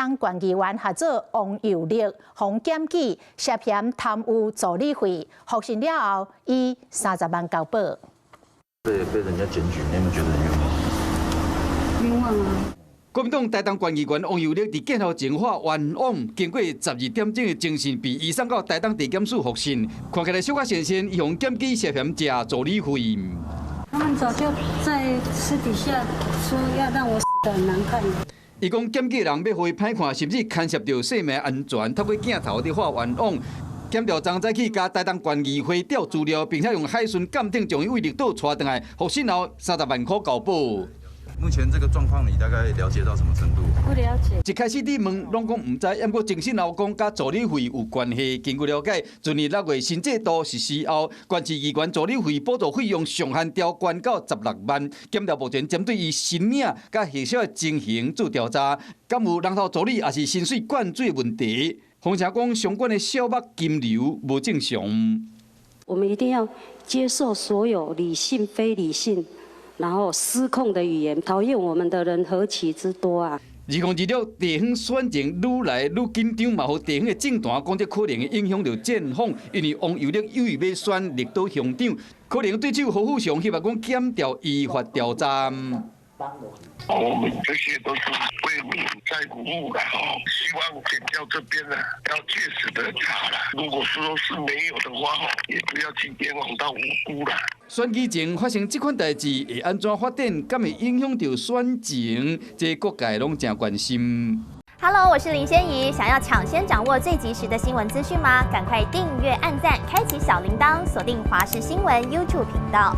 東縣議員號做王佑力，予檢舉涉嫌貪汙助理費，服刑了後以30萬交保。被人家檢舉，你有沒有覺得很冤枉？冤枉啊！國民黨台東縣議員王佑力佇鏡頭前喊冤枉，經過12點鐘的偵訊，被移送到台東地檢署複訊，看起來小可瀟瀟，伊予檢舉涉嫌食助理費。他們早就在私底下說要讓我死得很難看。伊講檢舉人欲予伊歹看，甚至牽涉著生命安全，透過鏡頭佇喊冤枉。檢調昨早起共台東縣議會調資料，並且用海巡艦艇將伊對綠島帶轉來，複訊後30萬塊交保。目前這個狀況，你大概了解到什麼程度？不了解。一開始佇問攏講毋知，毋過偵訊後講佮助理費有關係。根據了解，去年6月新制度實施後，縣市議員助理費補助費用上限調懸到16萬。檢調目前針對伊申領佮核銷的情形做調查，敢有人頭助理抑是薪水灌水的問題？況且講相關的小額金流無正常。我們一定要接受所有理性、非理性，然後失控的語言，討厭我們的人何其之多啊！2026地方選情愈來愈緊張，嘛予地方的政壇講這可能會影響著戰況，因為王佑力有意欲選綠島鄉長，可能對手何富祥希望講檢調依法調查。我們這些都是為民在服務的哦，希望檢調這邊呢要切實的查啦。如果說是沒有的話，也不要去冤枉到無辜啦。選舉前發生這款代誌會按怎發展，敢會影響著選情？這各界攏誠關心。 Hello，我是林仙怡，想要搶先掌握最及時的新聞資訊嗎？趕快訂閱、按讚、開啟小鈴鐺，鎖定華視新聞 YouTube 頻道。